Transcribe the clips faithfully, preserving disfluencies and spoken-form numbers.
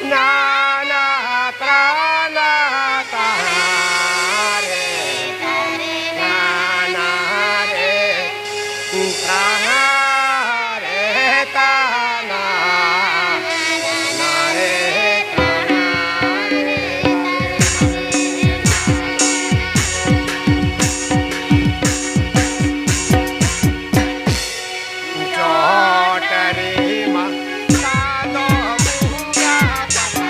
ᱱᱟᱱᱟ ᱛᱨᱟᱱᱟ ᱛᱟᱦᱟᱨᱮ ᱛᱟᱨᱮ ᱱᱟᱱᱟ ᱨᱮ ᱛᱟᱦᱟᱨᱮ ᱛᱟᱱᱟ ᱱᱟᱱᱟ ᱨᱮ ᱛᱟᱦᱟᱨᱮ ᱪᱚᱴᱨᱤ ᱢᱟ ᱥᱟᱫᱚ ᱵᱚᱸᱜᱟ ᱛᱟᱞᱟ᱾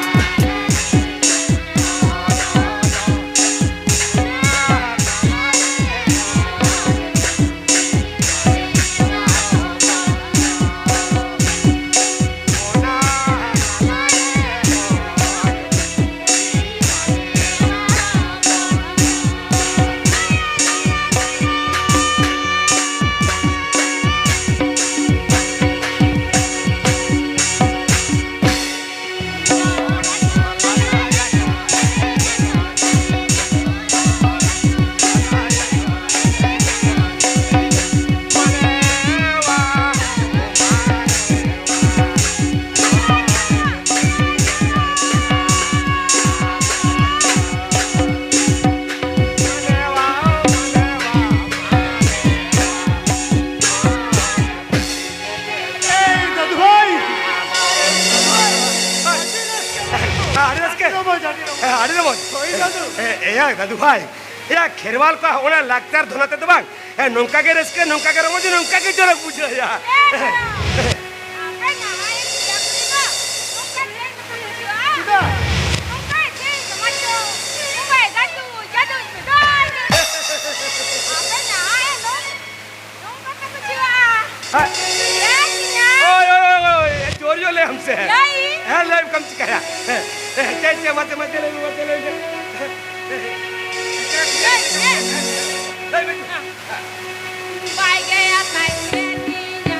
ᱮᱭ ᱫᱟᱫᱩ ᱵᱷᱟᱭ! ᱟᱹᱰᱤ ᱨᱟᱹᱥᱠᱟᱹ᱾ ᱟᱹᱰᱤ ᱨᱚᱢᱚᱡᱽ, ᱟᱹᱰᱤ ᱨᱚᱢᱚᱡᱽ᱾ ᱦᱳᱭ ᱫᱟᱫᱩ᱾ ᱮ, ᱮᱭᱟ ᱫᱟᱫᱩ ᱵᱷᱟᱭ, ᱮᱭᱟ ᱠᱷᱮᱨᱣᱟᱞ ᱠᱚᱣᱟᱜ ᱚᱱᱟ ᱞᱟᱠᱪᱟᱨ ᱫᱷᱚᱱᱟ ᱛᱮᱫᱚ ᱵᱟᱝ, ᱮ, ᱱᱚᱝᱠᱟ ᱜᱮ ᱨᱟᱹᱥᱠᱟᱹ, ᱱᱚᱝᱠᱟ ᱜᱮ ᱨᱚᱢᱚᱡᱽ, ᱱᱚᱝᱠᱟ ᱜᱮ ᱪᱚᱨᱚᱠ ᱵᱩᱡᱷᱟᱹᱜᱼᱟ᱾ ᱮ, ᱟᱯᱮ ᱡᱟᱶᱟᱭ ᱠᱩᱲᱤ ᱫᱚ ᱱᱚᱝᱠᱟ ᱪᱮᱫ ᱠᱚᱯᱮ ᱵᱩᱡᱷᱟᱹᱜᱼᱟ? ᱪᱮᱫᱟᱜ? ᱱᱚᱝᱠᱟ ᱪᱮᱫ ᱥᱚᱢᱟᱡᱽ ᱫᱚ? ᱱᱚᱝᱠᱟ ᱡᱟᱫᱩ, ᱡᱟᱫᱩ ᱪᱚᱰᱚᱨ᱾ ᱟᱯᱮ ᱡᱟᱶᱟᱭ ᱫᱚ ᱱᱚᱝᱠᱟ ᱠᱚ ᱵᱩᱡᱷᱟᱹᱜᱼᱟ᱾ ᱦᱮᱸ᱾ ᱦᱮᱸ, ᱤᱧᱟᱹᱜ᱾ ᱳᱭ, ᱳᱭ, ᱳᱭ, ᱳᱭ, ᱡᱳᱨ ᱧᱚᱜ ᱞᱟᱹᱭ ᱟᱢ ᱥᱮ᱾ ᱞᱟᱹᱭ᱾ ᱦᱮᱸ, ᱞᱟᱹᱭ ᱟᱢ ᱠᱟᱢ ᱪᱤᱠᱟᱹᱭᱟ? ᱦᱮᱸ, ᱦᱮᱸ, ᱪᱮᱫ, ᱪᱮᱫ, ᱢᱟᱥᱮ, ᱢᱟᱥᱮ, ᱞᱟᱹᱭ ᱢᱮ, ᱢᱟᱥᱮ, ᱞᱟᱹᱭ ᱢᱮ᱾ ᱞᱟᱹᱭ ᱢᱮ᱾ ᱵᱟᱭ ᱜᱮᱭᱟ ᱛᱟᱭ ᱛᱤᱧᱟ᱾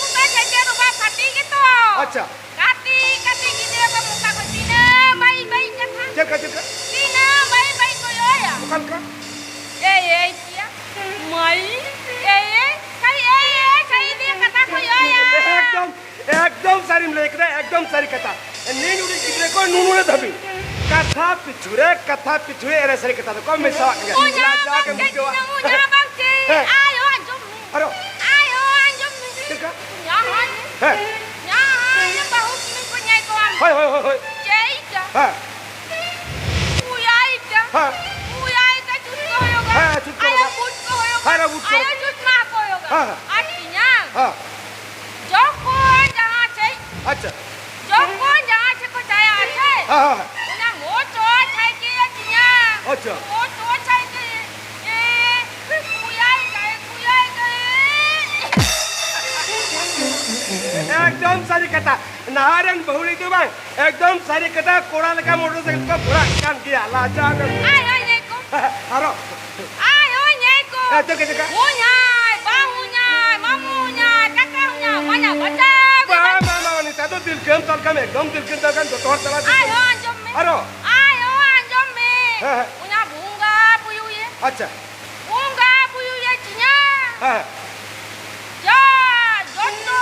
ᱠᱩ ᱵᱮᱥ ᱦᱮᱸᱪᱮ ᱫᱚ ᱵᱟᱝ ᱯᱷᱟᱹᱴᱤ ᱜᱮᱛᱚ᱾ ᱟᱪᱪᱷᱟ᱾ ᱠᱟᱹᱴᱤᱡ ᱠᱟᱹᱴᱤᱡ ᱜᱤᱫᱽᱨᱟᱹ ᱠᱚ ᱢᱚᱴᱟ ᱠᱚ ᱛᱤᱱᱟᱹᱜ ᱵᱟᱹᱲᱤᱡ ᱵᱟᱹᱲᱤᱡ ᱠᱟᱛᱷᱟ᱾ ᱪᱮᱫ ᱞᱮᱠᱟ, ᱪᱮᱫ ᱞᱮᱠᱟ? ᱛᱤᱱᱟᱹᱜ ᱵᱟᱹᱲᱤᱡ ᱵᱟᱹᱲᱤᱡ ᱠᱚ ᱨᱚᱲᱟ᱾ ᱚᱠᱟ ᱞᱮᱠᱟ? ᱮᱭ, ᱮᱭ, ᱠᱤᱭᱟ? ᱢᱟᱹᱭ, ᱮᱭ, ᱮᱭ, ᱠᱷᱟᱹᱞᱤ ᱮᱭ, ᱮᱭ, ᱠᱷᱟᱹᱞᱤ ᱤᱫᱤᱭᱟ ᱠᱟᱛᱷᱟ ᱠᱚ ᱨᱚᱲᱟ᱾ ᱮᱠᱫᱚᱢ, ᱮᱠᱫᱚᱢ ᱥᱟᱹᱨᱤᱢ ᱞᱟᱹᱭ ᱠᱮᱫᱟ, ᱮᱠᱫᱚᱢ ᱥᱟᱹᱨᱤ ᱠᱟᱛᱷᱟ᱾ ᱱᱤᱱ ᱩᱰᱤᱡ ᱜᱤᱫᱽᱨᱟᱹ ᱠᱚ ᱱᱩᱱᱩ ᱫᱷᱟᱹᱵᱤᱡ ᱠᱟᱛᱷᱟ ᱯᱤᱪᱷᱩ ᱨᱮ, ᱠᱟᱛᱷᱟ ᱯᱤᱪᱷᱩ ᱨᱮ ᱮᱲᱮ ᱥᱟᱹᱨᱤ ᱠᱟᱛᱷᱟ ᱫᱚᱠᱚ ᱢᱮᱥᱟᱣᱟᱜ ᱠᱟᱱᱟ᱾ ᱚᱧᱟ ᱞᱟᱡᱟᱣ ᱵᱟᱝ ᱜᱮᱢ ᱪᱮ, ᱵᱩᱡᱷᱟᱹᱣᱟ᱾ ᱚᱧᱟ ᱵᱟᱝ ᱪᱮ᱾ ᱦᱮᱸ᱾ ᱟᱭᱳ, ᱟᱸᱡᱚᱢ ᱢᱮ᱾ ᱟᱨᱚ? ᱟᱭᱳ, ᱟᱸᱡᱚᱢ ᱢᱮ᱾ ᱪᱮᱫ ᱞᱮᱠᱟ? ᱧᱟ ᱦᱟᱸ ᱧᱮ᱾ ᱦᱮᱸ᱾ ᱧᱟ ᱦᱟᱸ ᱧᱮ, ᱵᱟᱹᱦᱩ ᱠᱤᱢᱤᱱ ᱠᱚ ᱧᱟᱭ ᱠᱚᱣᱟ᱾ ᱦᱳᱭ, ᱦᱳᱭ, ᱦᱳᱭ, ᱦᱳᱭ᱾ ᱪᱮᱫ ᱞᱮᱠᱟ? ᱦᱮᱸ᱾ ᱩᱭᱟᱭ ᱞᱮᱠᱟ᱾ ᱦᱮᱸ᱾ ᱩᱭᱟᱭ ᱞᱮᱠᱟ ᱡᱩᱛ ᱠᱚ ᱦᱩᱭᱩᱜᱼᱟ᱾ ᱦᱮᱸ, ᱦᱮᱸ, ᱡᱩᱛ ᱠᱚ ᱟᱭᱳ ᱦᱩᱭᱩᱜᱼᱟ᱾ ᱵᱩᱡᱽ ᱠᱚ ᱦᱩᱭᱩᱜᱼᱟ᱾ ᱦᱮᱸ, ᱦᱮᱸ, ᱵᱩᱡᱽ ᱠᱚ ᱟᱭᱳ ᱦᱩᱭᱩᱜᱼᱟ᱾ ᱡᱩᱛ ᱢᱟ ᱠᱚ ᱦᱩᱭᱩᱜᱼᱟ᱾ ᱦᱮᱸ, ᱦᱮᱸ᱾ ᱟᱨ ᱛᱤᱧᱟ᱾ ᱦᱮᱸ᱾ ᱡᱚᱠᱷᱚᱱ ᱡᱟᱦᱟᱸ ᱥᱮᱫ ᱟᱪᱪᱷᱟ᱾ ᱡᱚᱠᱷᱚᱱ ᱡᱟᱦᱟᱸ ᱥᱮᱫ ᱠᱚ ᱪᱟᱞᱟᱜᱼᱟ ᱥᱮ, ᱦᱮᱸ, ᱦᱮᱸ, ᱦᱮᱸ᱾ ᱚᱱᱟ ᱢᱚᱴᱚᱨ ᱥᱟᱭᱠᱮᱞ ᱛᱤᱧᱟ᱾ ᱟᱪᱪᱷᱟ᱾ ᱢᱚᱴᱚᱨ ᱥᱟᱭᱠᱮᱞ, ᱮ, ᱠᱩᱭᱟᱭ ᱜᱟᱭ, ᱠᱩᱭᱟᱭ ᱜᱟᱭ᱾ ᱮᱠᱫᱚᱢ ᱥᱟᱹᱨᱤ ᱠᱟᱛᱷᱟ᱾ ᱱᱟᱦᱟᱜ ᱨᱮᱱ ᱵᱟᱹᱦᱩᱲᱤ ᱫᱚ ᱵᱟᱝ, ᱮᱠᱫᱚᱢ ᱥᱟᱹᱨᱤ ᱠᱟᱛᱷᱟ, ᱠᱚᱲᱟ ᱞᱮᱠᱟ ᱢᱚᱴᱚᱨ ᱥᱟᱭᱠᱮᱞ ᱠᱚ ᱜᱷᱚᱲᱟᱜ ᱠᱟᱱ ᱜᱮᱭᱟ, ᱞᱟᱡᱟᱣ ᱜᱮ᱾ ᱟᱭ, ᱟᱭ, ᱧᱮᱞ ᱠᱚ᱾ ᱟᱨᱚ᱾ ᱟᱭ ᱦᱚᱸ ᱧᱮᱞ ᱠᱚ᱾ ᱦᱮᱸ, ᱪᱮᱫ ᱞᱮᱠᱟ, ᱪᱮᱫ ᱞᱮᱠᱟ? ᱦᱩᱧᱟᱭ, ᱵᱟᱹᱦᱩᱧᱟᱭ, ᱢᱟᱢᱩᱧᱟᱭ, ᱠᱟᱠᱟᱦᱩᱧᱟᱭ, ᱢᱟᱧᱟ ᱵᱟᱪᱟ᱾ ᱵᱟᱝ, ᱵᱟᱝ, ᱵᱟᱝ, ᱱᱮᱛᱟᱨ ᱫᱚ ᱫᱤᱞᱠᱟᱹᱢ ᱛᱟᱞᱠᱟᱢ, ᱮᱠᱫᱚᱢ ᱫᱤᱞᱠᱟᱹᱢ ᱛᱟᱞᱠᱟᱢ, ᱡᱚᱛᱚ ᱦᱚᱲ ᱛᱟᱞᱟ ᱟᱭ ᱫᱤᱞᱠᱟᱹᱢ᱾ ᱦᱚᱸ ᱟᱨᱚ? ᱟᱭᱳ, ᱟᱸᱡᱚᱢ ᱢᱮ᱾ ᱦᱮᱸ, ᱦᱮᱸ᱾ ᱚᱱᱟ ᱵᱚᱸᱜᱟ ᱵᱩᱭᱩ ᱭᱮ᱾ ᱟᱪᱪᱷᱟ᱾ ᱵᱚᱸᱜᱟ ᱵᱩᱭᱩ ᱭᱮ ᱪᱤᱧᱟ᱾ ᱦᱮᱸ, ᱦᱮᱸ᱾ ᱡᱟ, ᱡᱚᱛᱚ,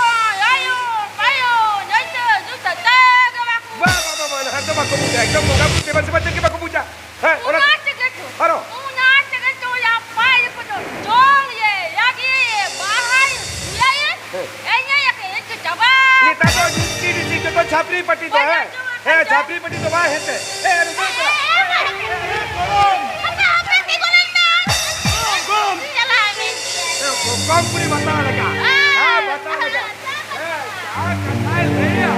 ᱟᱭᱳ, ᱯᱟᱭᱳ, ᱡᱚᱛᱚ, ᱡᱚᱛᱚ, ᱛᱮ ᱜᱮ ᱵᱟᱠᱚ᱾ ᱵᱟ, ᱵᱟ, ᱵᱟ, ᱵᱟ, ᱱᱟᱦᱟᱜ ᱫᱚ ᱵᱟᱠᱚ ᱵᱩᱡᱟ᱾ ᱮᱠᱫᱚᱢ ᱵᱚᱸᱜᱟ ᱵᱩᱨᱩ ᱫᱮᱵᱟ ᱥᱮᱵᱟ ᱪᱮᱫ ᱜᱮ ᱵᱟᱠᱚ ᱵᱩᱡᱟ᱾ ᱦᱮᱸ, ᱚᱱᱟ ᱚᱱᱟ ᱛᱮᱜᱮ ᱛᱚ, ᱟᱨᱚ? ᱚᱱᱟ ᱛᱮᱜᱮ ᱛᱚ ᱭᱟ ᱯᱟᱭ ᱠᱚᱫᱚ ᱡᱚᱢ ᱭᱮ, ᱭᱟᱜᱤ ᱭᱮ, ᱵᱟᱦᱟᱭ, ᱦᱩᱭᱟᱭ, ᱦᱮᱸ᱾ ᱮᱱᱮᱡ ᱟᱠᱮ, ᱮᱱᱮᱡ ᱪᱟᱵᱟ᱾ ᱱᱮᱛᱟᱨ ᱫᱚ ᱡᱩᱠᱛᱤ ᱨᱤᱥᱤ ᱡᱚᱛᱚ ᱪᱷᱟᱯᱨᱤ ᱯᱟᱹᱴᱤ ᱫᱚ, ᱦᱮᱸ? ᱦᱮᱸ, ᱪᱷᱟᱯᱨᱤ ᱯᱟᱹᱴᱤ ᱫᱚ ᱵᱟᱭ ᱦᱮᱸᱥᱮ? ᱦᱮᱸ, ᱟᱨᱚ ᱫᱩᱲᱩᱵ ᱠᱚᱜᱼᱟ᱾ ᱦᱮᱸ, ᱜᱚᱲᱚᱢ᱾ ᱟᱯᱮ ᱟᱯᱮ ᱛᱤᱸᱜᱩ ᱞᱮᱱ ᱠᱷᱟᱱ᱾ ᱜᱚᱲᱚᱢ, ᱜᱚᱲᱚᱢ᱾ ᱪᱟᱞᱟᱜ ᱟᱹᱧ᱾ ᱦᱮᱸ, ᱠᱚᱢ ᱠᱩᱲᱤ ᱵᱟᱛᱟᱣ ᱞᱮᱠᱟ᱾ ᱦᱮᱸ, ᱵᱟᱛᱟᱣ ᱞᱮᱠᱟ᱾ ᱦᱮᱸ, ᱡᱟᱦᱟᱸ ᱠᱟᱛᱷᱟᱭ ᱞᱟᱹᱭᱟ,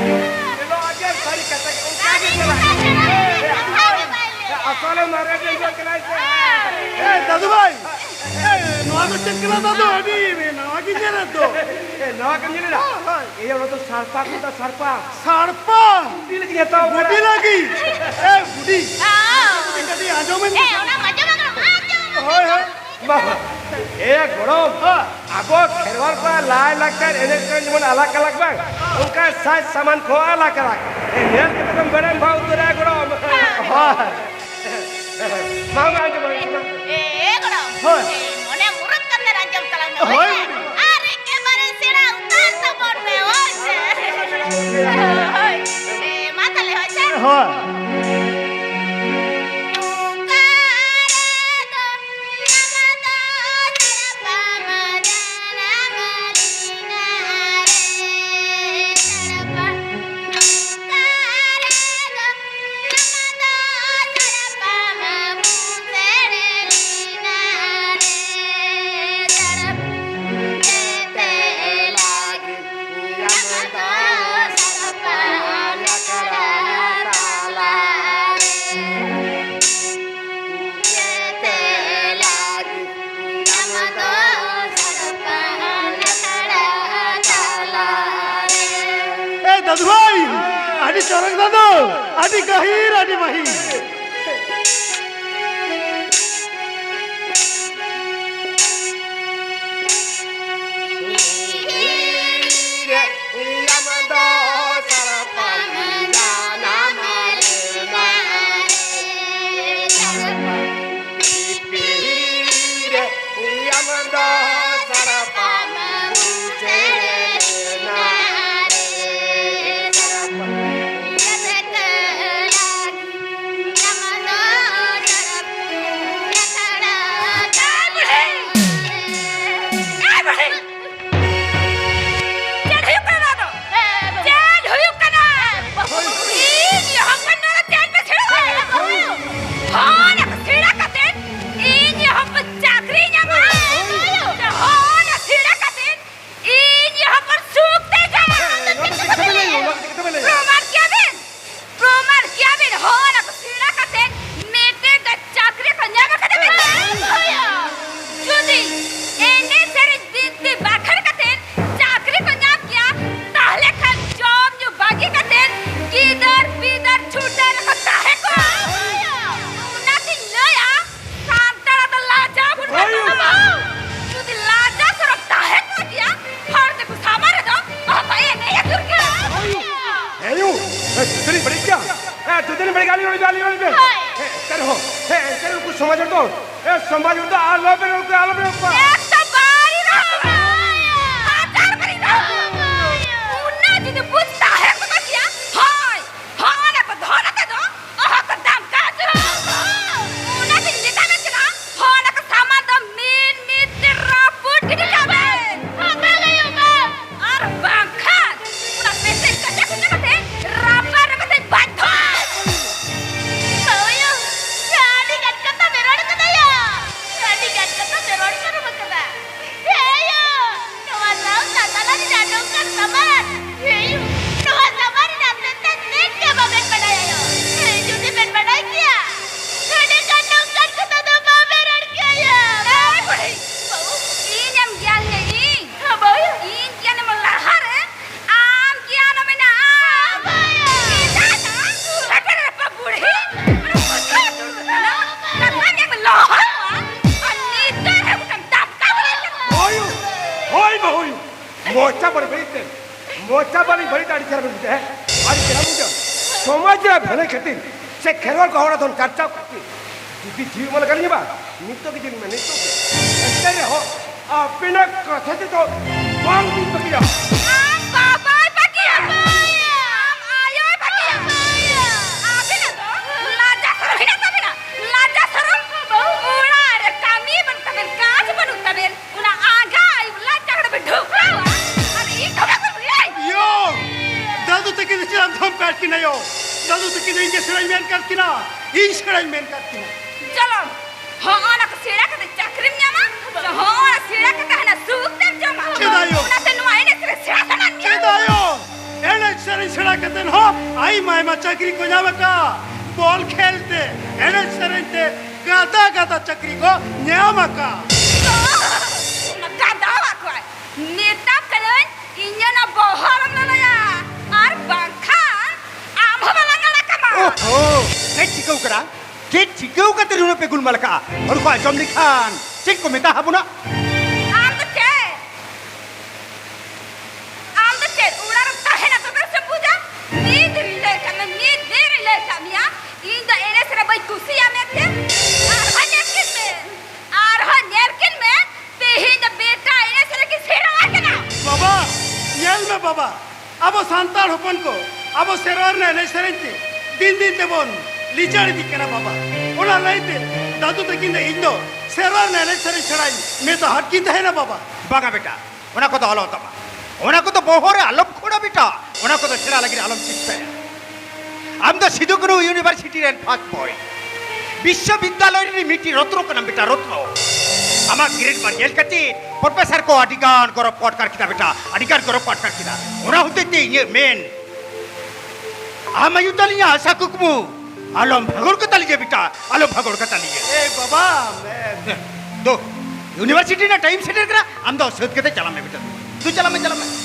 ᱮᱱᱦᱤᱞᱳᱜ ᱟᱜᱮ ᱥᱟᱹᱨᱤ ᱠᱟᱛᱷᱟ ᱜᱮ, ᱚᱱᱠᱟ ᱜᱮ ᱪᱟᱞᱟᱜ ᱠᱟᱱᱟ᱾ ᱦᱮᱸ, ᱟᱥᱚᱞᱮ ᱢᱟᱨᱮ ᱫᱤᱱ ᱫᱚ ᱠᱟᱱᱟᱭ ᱥᱮ᱾ ᱮ, ᱫᱟᱫᱩ ᱵᱷᱟᱭ, ᱮ, ᱱᱚᱣᱟ ᱫᱚ ᱪᱮᱫ ᱠᱟᱱᱟ ᱫᱟᱫᱩ? ᱟᱹᱰᱤ ᱱᱟᱣᱟ ᱜᱤᱧ ᱧᱮᱞᱮᱫ ᱫᱚ᱾ ᱮ, ᱱᱚᱣᱟ ᱠᱚᱢ ᱧᱮᱞ ᱮᱫᱟ? ᱦᱳᱭ, ᱦᱳᱭ᱾ ᱮᱭᱟ, ᱚᱱᱟ ᱫᱚ ᱥᱟᱲᱯᱟ ᱠᱚ ᱢᱮᱛᱟᱜᱼᱟ, ᱥᱟᱲᱯᱟ᱾ ᱥᱟᱲᱯᱟ? ᱜᱩᱰᱤ ᱞᱟᱹᱜᱤᱫ ᱦᱟᱛᱟᱣ ᱜᱩᱰᱤ ᱠᱟᱱᱟ᱾ ᱞᱟᱹᱜᱤᱫ? ᱮ, ᱜᱩᱰᱤ᱾ ᱦᱮᱸ᱾ ᱠᱟᱹᱴᱤᱡ ᱟᱸᱡᱚᱢ ᱢᱮ᱾ ᱮ, ᱚᱱᱟ ᱟᱸᱡᱚᱢ ᱟᱠᱟᱱᱟ, ᱟᱸᱡᱚᱢ ᱟᱠᱟᱱᱟ᱾ ᱦᱳᱭ, ᱦᱳᱭ᱾ ᱵᱟᱵᱟ, ᱮ ᱜᱚᱲᱚᱢ, ᱦᱮᱸ᱾ ᱟᱵᱚ ᱠᱷᱮᱨᱣᱟᱲ ᱠᱚᱣᱟᱜ ᱞᱟᱭ ᱞᱟᱠᱪᱟᱨ ᱮᱱᱮᱡ ᱥᱮᱨᱮᱧ ᱡᱮᱢᱚᱱ ᱟᱞᱟᱜᱽ ᱟᱞᱟᱜᱽ ᱵᱟᱝ, ᱚᱱᱠᱟ ᱥᱟᱡᱽ ᱥᱟᱢᱟᱱ ᱠᱚᱦᱚᱸ ᱟᱞᱟᱜᱽ ᱟᱞᱟᱜᱽ᱾ ᱮ, ᱧᱮᱞ ᱠᱟᱛᱮ ᱫᱚᱢ ᱵᱮᱨᱮᱢ ᱵᱷᱟᱜ ᱩᱛᱟᱹᱨᱟ ᱜᱚᱲᱚᱢ᱾ ᱦᱳᱭ᱾ ᱢᱟ, ᱢᱟ, ᱟᱸᱡᱚᱢ ᱢᱮ, ᱟᱸᱡᱚᱢ ᱢᱮ᱾ ᱮ, ᱮ, ᱜᱚᱲᱚᱢ᱾ ᱦᱳᱭ᱾ ᱮ, ᱢᱚᱱᱮ ᱢᱩᱨᱩᱠ ᱠᱟᱛᱮ ᱟᱸᱡᱚᱢ ᱛᱟᱞᱟᱝ ᱢᱮ, ᱦᱳᱭ᱾ ᱦᱳᱭ ᱥᱮ? ᱟᱨ ᱮᱠᱮᱵᱟᱨᱮ ᱥᱮᱬᱟ ᱩᱛᱟᱹᱨ ᱛᱟᱵᱚᱱ ᱢᱮ, ᱦᱳᱭ ᱥᱮ? ᱦᱳᱭ᱾ ᱮ, ᱢᱟ ᱛᱟᱦᱞᱮ, ᱦᱳᱭ ᱥᱮ? ᱦᱳᱭ᱾ ᱮ ᱫᱟᱫᱩ ᱵᱷᱟᱭ, ᱟᱹᱰᱤ ᱪᱚᱨᱚᱠ ᱫᱟᱫᱩ, ᱟᱹᱰᱤ ᱜᱟᱹᱦᱤᱨ, ᱟᱹᱰᱤ ᱢᱟᱹᱦᱤᱨ᱾ ᱜᱟᱹᱞᱤ ᱨᱚᱲ ᱯᱮ, ᱜᱟᱹᱞᱤ ᱨᱚᱲ ᱯᱮ᱾ ᱦᱳᱭ᱾ ᱦᱮᱸ, ᱮᱱᱛᱮ ᱨᱮᱦᱚᱸ, ᱦᱮᱸ, ᱮᱱᱛᱮ ᱨᱮᱦᱚᱸ ᱩᱱᱠᱩ ᱥᱚᱢᱟᱡᱽ ᱦᱚᱲ ᱫᱚ, ᱦᱮᱸ, ᱥᱚᱢᱟᱡᱽ ᱦᱚᱲ ᱫᱚ ᱟᱞᱚ ᱯᱮ ᱨᱚᱲ ᱠᱚᱣᱟ, ᱟᱞᱚ ᱯᱮ ᱨᱚᱲ ᱠᱚᱣᱟ᱾ ᱮᱠᱫᱚᱢ ᱵᱟᱹᱲᱤᱡ ᱨᱚᱲ ᱠᱚᱣᱟ᱾ ᱦᱟᱡᱟᱨ ᱵᱟᱹᱲᱤᱡ ᱨᱚᱲ ᱠᱚᱣᱟ᱾ ᱚᱱᱟ ᱡᱩᱫᱤ ᱵᱩᱡᱽ ᱛᱟᱦᱮᱸ ᱠᱚᱜ ᱠᱮᱭᱟ, ᱦᱳᱭ, ᱦᱳᱭ, ᱚᱱᱟ ᱠᱚ ᱫᱷᱚᱱ ᱟᱛᱮ ᱫᱚ ᱚᱦᱚ ᱠᱚ ᱫᱟᱢ ᱠᱟᱜ ᱪᱚ᱾ ᱚᱱᱟ ᱛᱮᱧ ᱢᱮᱛᱟ ᱢᱮ ᱠᱟᱱᱟ, ᱦᱳᱭ, ᱚᱱᱟ ᱠᱚ ᱥᱟᱢᱟᱱ ᱫᱚ ᱢᱤᱫ ᱢᱤᱫ ᱛᱮ ᱨᱟᱹᱯᱩᱫ ᱜᱤᱰᱤ ᱠᱟᱜ ᱢᱮ᱾ ᱦᱳᱭ, ᱵᱟᱝ ᱦᱩᱭᱩᱜᱼᱟ, ᱵᱟᱝ᱾ ᱟᱨ ᱵᱟᱝᱠᱷᱟᱱ ᱚᱱᱟ ᱯᱮᱥᱮᱧ ᱠᱟᱪᱟ ᱠᱟᱪᱟ ᱠᱟᱛᱮ ᱨᱟᱯᱟᱜ ᱨᱮ ᱠᱟᱛᱮ ᱵᱟᱫᱽᱫᱷᱚ᱾ ᱵᱟᱹᱦᱩᱭᱳ, ᱟᱹᱰᱤ ᱜᱟᱱ ᱠᱟᱛᱷᱟ ᱯᱮ ᱨᱚᱲ ᱠᱟᱫᱟᱭᱟ, ᱟᱹᱰᱤ ᱜᱟᱱ ᱠᱟᱛᱷᱟ ᱯᱮ ᱨᱚᱲ ᱯᱟᱨᱚᱢ ᱠᱟᱫᱟ᱾ ᱦᱮᱸ ᱭᱳ, ᱱᱚᱣᱟ ᱥᱟᱶᱛᱟ ᱛᱟᱞᱟ ᱨᱮᱱᱟᱜ ᱱᱚᱝᱠᱟᱱ ᱥᱟᱢᱟᱱ, ᱦᱮᱸ ᱭᱳ, ᱱᱚᱣᱟ ᱥᱟᱢᱟᱱ ᱨᱮᱱᱟᱜ ᱛᱮᱛᱮᱫ ᱪᱮᱫ ᱜᱮ ᱵᱟᱵᱮᱱ ᱵᱟᱰᱟᱭᱟ ᱭᱳ᱾ ᱦᱮᱸ, ᱡᱩᱫᱤ ᱵᱮᱱ ᱵᱟᱰᱟᱭ ᱠᱮᱭᱟ, ᱮᱸᱰᱮᱠᱷᱟᱱ ᱱᱚᱝᱠᱟᱱ ᱠᱟᱛᱷᱟ ᱫᱚ ᱵᱟᱵᱮᱱ ᱨᱚᱲ ᱠᱮᱭᱟ ᱭᱳ᱾ ᱮᱭ ᱵᱩᱲᱦᱤ, ᱵᱟᱹᱦᱩ, ᱤᱧ ᱮᱢ ᱜᱮᱭᱟᱱ ᱢᱮ, ᱤᱧ᱾ ᱦᱮᱸ, ᱵᱟᱹᱦᱩ᱾ ᱤᱧ ᱜᱮᱭᱟᱱ ᱮᱢ ᱞᱟᱦᱟᱨᱮ ᱟᱢ ᱜᱮᱭᱟᱱ ᱢᱮᱱᱟᱜᱼᱟ᱾ ᱦᱮᱸ, ᱵᱟᱹᱦᱩ᱾ ᱪᱮᱫᱟᱜ ᱫᱚ ᱦᱟᱹᱴᱤᱧ ᱨᱮ ᱵᱩᱲᱦᱤ, ᱚᱱᱟ ᱵᱩᱡᱷᱟᱹᱣ ᱫᱩᱲᱩᱵ ᱠᱟᱱᱟ᱾ ᱠᱟᱛᱷᱟ ᱜᱮᱢ ᱞᱚᱦᱚᱫᱚᱜᱼᱟ᱾ ᱟᱨ ᱱᱤᱛ ᱫᱚ ᱦᱮᱸ ᱜᱚᱴᱟᱢ ᱫᱟᱢᱠᱟ ᱵᱟᱲᱟᱭ ᱠᱟᱱᱟ᱾ ᱦᱳᱭ, ᱦᱳᱭ, ᱵᱟᱹᱦᱩ᱾ ᱢᱚᱪᱟ ᱵᱟᱹᱲᱤᱡ ᱵᱟᱹᱲᱤᱡ ᱛᱮ, ᱢᱚᱪᱟ ᱵᱟᱹᱲᱤᱡ ᱵᱟᱹᱲᱤᱡ ᱛᱮ ᱟᱹᱰᱤ ᱪᱮᱦᱨᱟ ᱵᱮᱱ ᱵᱩᱡᱷᱟᱹᱣᱟ, ᱦᱮᱸ? ᱟᱹᱰᱤ ᱪᱮᱦᱨᱟ ᱵᱩᱡᱷᱟᱹᱣᱟ᱾ ᱥᱚᱢᱟᱡᱽ ᱨᱮ ᱵᱷᱟᱹᱞᱟᱹᱭ ᱠᱷᱟᱹᱛᱤᱨ ᱥᱮ ᱠᱷᱮᱨᱣᱟᱲ ᱠᱚ ᱦᱚᱲ ᱫᱷᱚᱱ ᱪᱟᱨᱪᱟᱣ ᱠᱷᱟᱹᱛᱤᱨ ᱡᱩᱫᱤ ᱡᱤᱣᱤ ᱮᱢ ᱞᱟᱜᱟᱣ ᱞᱤᱧᱟ ᱵᱟ, ᱱᱤᱛᱚᱜ ᱜᱮ ᱡᱤᱣᱤ ᱢᱮ, ᱱᱤᱛᱚᱜ ᱜᱮ᱾ ᱮᱱᱛᱮ ᱨᱮᱦᱚᱸ ᱟᱹᱵᱤᱱᱟᱜ ᱠᱟᱛᱷᱟ ᱛᱮᱫᱚ ᱵᱟᱝ ᱞᱤᱧ ᱯᱟᱹᱛᱭᱟᱹᱜᱼᱟ᱾ ᱟᱢ ᱵᱟᱵᱟᱭ ᱯᱟᱹᱛᱭᱟᱹᱜᱼᱟ, ᱟᱢ ᱟᱭᱳᱭ ᱯᱟᱹᱛᱭᱟᱹᱜᱼᱟ᱾ ᱟᱹᱵᱤᱱᱟᱜ ᱫᱚ ᱞᱟᱡᱟ ᱥᱚᱨᱚᱢ ᱦᱮᱱᱟᱜ ᱛᱟᱵᱤᱱᱟ, ᱞᱟᱡᱟ ᱥᱚᱨᱚᱢ᱾ ᱚᱲᱟᱜ ᱨᱮ ᱠᱟᱹᱢᱤ ᱵᱟᱹᱱᱩᱜ ᱛᱟᱵᱮᱱ, ᱠᱟᱡᱽ ᱵᱟᱹᱱᱩᱜ ᱛᱟᱵᱮᱱ, ᱚᱱᱟ ᱟᱸᱜᱟ ᱟᱹᱭᱩᱵ ᱞᱟᱡᱟ ᱠᱟᱛᱮ ᱵᱮᱱ ᱰᱷᱩᱠᱟᱹᱣᱟ᱾ ᱟᱨ ᱤᱧ ᱫᱚ ᱵᱟᱠᱚ ᱞᱟᱹᱭ᱾ ᱭᱳ! ᱫᱟᱫᱩ ᱛᱟᱹᱠᱤᱱ ᱫᱚ ᱪᱮᱫᱟᱜ ᱮᱢ ᱫᱷᱚᱢᱠᱟᱣᱮᱫ ᱠᱤᱱᱟ ᱭᱳ? ᱫᱟᱫᱩ ᱛᱟᱹᱠᱤᱱ ᱫᱚ ᱤᱧ ᱜᱮ ᱥᱮᱬᱟᱧ ᱢᱮᱱ ᱠᱟᱫ ᱠᱤᱱᱟ, ᱤᱧ ᱥᱮᱬᱟᱧ ᱢᱮᱱ ᱠᱟᱫ ᱠᱤᱱᱟ᱾ ᱪᱚᱞᱚ, ᱦᱚᱸᱜᱼᱚ ᱱᱟ ᱠᱚ ᱥᱮᱬᱟ ᱠᱟᱛᱮ ᱪᱟᱹᱠᱨᱤᱢ ᱧᱟᱢᱟ, ᱥᱮ ᱦᱚᱸᱜᱼᱚ ᱱᱟ ᱥᱮᱬᱟ ᱠᱟᱛᱮ ᱦᱟᱱᱟ ᱥᱩᱠ ᱛᱮᱢ ᱡᱚᱢᱟ? ᱪᱮᱫᱟᱜ ᱭᱳ? ᱚᱱᱟᱛᱮ ᱱᱚᱣᱟ ᱮᱱᱮᱡ ᱥᱮᱨᱮᱧ ᱥᱮᱬᱟ ᱥᱟᱱᱟᱧ ᱠᱟᱱᱟ᱾ ᱪᱮᱫᱟᱜ ᱭᱳ? ᱮᱱᱮᱡ ᱥᱮᱨᱮᱧ ᱥᱮᱬᱟ ᱠᱟᱛᱮ ᱦᱚᱸ ᱟᱭᱢᱟ ᱟᱭᱢᱟ ᱪᱟᱹᱠᱨᱤ ᱠᱚ ᱧᱟᱢ ᱟᱠᱟᱫ᱾ ᱵᱚᱞ ᱠᱷᱮᱞ ᱛᱮ, ᱮᱱᱮᱡ ᱥᱮᱨᱮᱧ ᱛᱮ ᱜᱟᱫᱟ ᱜᱟᱫᱟ ᱪᱟᱹᱠᱨᱤ ᱠᱚ ᱧᱟᱢ ᱟᱠᱟᱫ᱾ ᱚᱱᱟ ᱜᱟᱫᱟᱣᱟᱜ ᱠᱚ᱾ ᱢᱮᱛᱟᱢ ᱠᱟᱹᱱᱟᱹᱧ, ᱤᱧ ᱚᱱᱟ ᱵᱚᱦᱚᱜ ᱟᱞᱚᱢ ᱞᱚᱞᱚᱭᱟ, ᱟᱨ ᱵᱟᱝᱠᱷᱟᱱ ᱟᱢ ᱦᱚᱸ ᱵᱟᱞᱟᱝ ᱟᱲᱟᱜ ᱠᱟᱢᱟ᱾ ᱳᱦᱳ, ᱪᱮᱫ ᱪᱤᱠᱟᱹᱣ ᱠᱟᱱᱟ? ᱪᱮᱫ ᱪᱤᱠᱟᱹᱣ ᱠᱟᱛᱮ ᱱᱩᱱᱟᱹᱜ ᱯᱮ ᱜᱩᱞᱢᱟᱞ ᱠᱟᱜᱼᱟ? ᱦᱚᱲ ᱠᱚ ᱟᱸᱡᱚᱢ ᱞᱮᱠᱷᱟᱱ ᱪᱮᱫ ᱠᱚ ᱢᱮᱛᱟ ᱦᱟᱵᱚᱱᱟ? ᱟᱢ ᱫᱚ ᱪᱮᱫ? ᱟᱢ ᱫᱚ ᱪᱮᱫ ᱚᱲᱟᱜ ᱨᱮᱢ ᱛᱟᱦᱮᱱᱟ ᱛᱚᱵᱮ ᱥᱮᱢ ᱵᱩᱡᱟ? ᱢᱤᱫ ᱫᱤᱱ ᱤᱧ ᱞᱟᱹᱭ ᱠᱟᱜ ᱢᱮ, ᱢᱤᱫ ᱫᱤᱱ ᱤᱧ ᱞᱟᱹᱭ ᱠᱟᱜ ᱢᱮᱭᱟ, ᱠᱚ ᱟᱵᱚ ᱥᱮᱨᱣᱟ ᱨᱮᱱᱟᱜ ᱮᱱᱮᱡ ᱥᱮᱨᱮᱧ ᱛᱮ ᱫᱤᱱ ᱫᱤᱱ ᱛᱮᱵᱚᱱ ᱞᱤᱪᱟᱹᱲ ᱤᱫᱤᱜ ᱠᱟᱱᱟ ᱵᱟᱵᱟ᱾ ᱚᱱᱟ ᱞᱟᱹᱭᱛᱮ ᱫᱟᱫᱩ ᱛᱟᱹᱠᱤᱱ ᱫᱚ ᱤᱧ ᱫᱚ ᱥᱮᱨᱣᱟ ᱨᱮᱱᱟᱜ ᱮᱱᱮᱡ ᱥᱮᱨᱮᱧ ᱥᱮᱬᱟᱧ ᱢᱮᱛᱟ ᱦᱟᱴ ᱠᱤᱱ ᱛᱟᱦᱮᱱᱟ ᱵᱟᱵᱟ᱾ ᱵᱟᱝᱟ ᱵᱮᱴᱟ, ᱚᱱᱟ ᱠᱚᱫᱚ ᱟᱞᱚ ᱛᱟᱢᱟ᱾ ᱚᱱᱟ ᱠᱚᱫᱚ ᱵᱚᱦᱚᱜ ᱨᱮ ᱟᱞᱚᱢ ᱠᱷᱳᱲᱟ ᱵᱮᱴᱟ᱾ ᱚᱱᱟ ᱠᱚᱫᱚ ᱥᱮᱬᱟ ᱞᱟᱹᱜᱤᱫ ᱟᱞᱚᱢ ᱪᱮᱥᱴᱟᱭᱟ᱾ ᱟᱢ ᱫᱚ ᱥᱤᱫᱩ ᱠᱟᱹᱱᱦᱩ ᱤᱭᱩᱱᱤᱵᱷᱟᱨᱥᱤᱴᱤ ᱨᱮᱱ ᱯᱷᱟᱥᱴ ᱵᱚᱭ, ᱵᱤᱥᱥᱚᱵᱤᱫᱽᱫᱟᱞᱚᱭ ᱨᱤᱱᱤᱡ ᱢᱤᱫᱴᱤᱡ ᱨᱚᱛᱱᱚ ᱠᱟᱱᱟᱢ ᱵᱮᱴᱟ, ᱨᱚᱛᱱᱚ᱾ ᱟᱢᱟᱜ ᱜᱨᱮᱰ ᱵᱟᱨ ᱧᱮᱞ ᱠᱟᱛᱮ ᱯᱨᱚᱯᱷᱮᱥᱚᱨ ᱠᱚ ᱟᱹᱰᱤ ᱜᱟᱱ ᱜᱚᱨᱚᱵᱽ ᱠᱚ ᱟᱴᱠᱟᱨ ᱠᱮᱫᱟ ᱵᱮᱴᱟ, ᱟᱹᱰᱤ ᱜᱟᱱ ᱜᱚᱨᱚᱵᱽ ᱠᱚ ᱟᱴᱠᱟᱨ ᱠᱮᱫᱟ᱾ ᱚᱱᱟ ᱦᱚᱛᱮᱡ ᱛᱮ ᱤᱧᱟᱹᱜ ᱢᱮᱱ, ᱟᱢ ᱟᱭᱩ ᱛᱟᱹᱞᱤᱧᱟ ᱟᱥᱟ ᱠᱩᱠᱢᱩ ᱟᱞᱚᱢ ᱵᱷᱟᱜᱚᱲ ᱠᱟᱛᱟᱞᱤᱧᱟ ᱵᱮᱴᱟ, ᱟᱞᱚᱢ ᱵᱷᱟᱜᱚᱲ ᱠᱟᱛᱟᱞᱤᱧᱟ᱾ ᱮ ᱵᱟᱵᱟ, ᱮ ᱫᱚ, ᱤᱭᱩᱱᱤᱵᱷᱟᱨᱥᱤᱴᱤ ᱨᱮᱱᱟᱜ ᱴᱟᱭᱤᱢ ᱥᱮᱴᱮᱨ ᱠᱟᱱᱟ, ᱟᱢ ᱫᱚ ᱥᱟᱹᱛ ᱠᱟᱛᱮ ᱪᱟᱞᱟᱜ ᱢᱮ ᱵᱮᱴᱟ᱾ ᱫᱩ ᱪᱟᱞᱟᱜ ᱢᱮ, ᱪᱟᱞᱟᱜ ᱢᱮ᱾